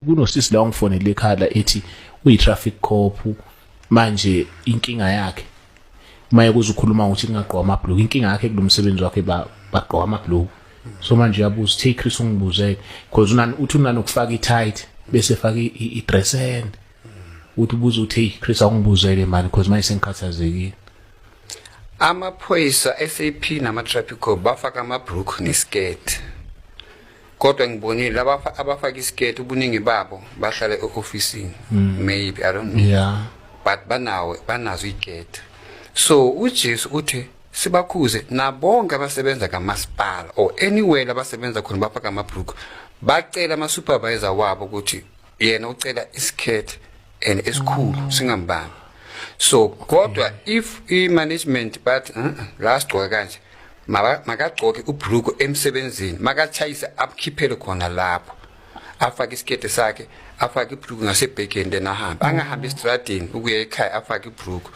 Kunosisi la ongifonele ekhala ethi uyi-traffic cop. Manje inkinga yakhe uma ekuze ukhuluma ngokuthi kungagqoka amabhuluku, inkinga yakhe kulo msebenzi wakhe bagqoka amabhuluku. So manje uyabuza, uthe, "Chris, ungibuzele because unani," uthi unanokufaka i-tight bese efaka i-dress end. Uthi ubuza uthi, "Hey Chris, awungibuzele mani because manje sengikhathazekile." Amaphoyisa SAP nama-traffic cop bafaka amabrook neskirt, kodwa ngibonile laba abafaka iskirt ubuningi babo bahlala e-ofisini, maybe, I don't know, but banawo, banazo iskirt. So uJesu uthi sibakhuze nabonke abasebenza kamasipala or anywhere abasebenza khona bafaka amabrook, bacela ama-supervisor wabo ukuthi yena ucela iskirt and esikhulu singambambi. So kodwa if i-management bathi, "La sigcoka kanje," makagcoke ubhruku emsebenzini, makachayise akhiphele khona lapho, afake isikete sakhe, afake ibhruku ngasebhegeni, then ahambe, angahambi estradini ukuya ekhaya afake ibhruku.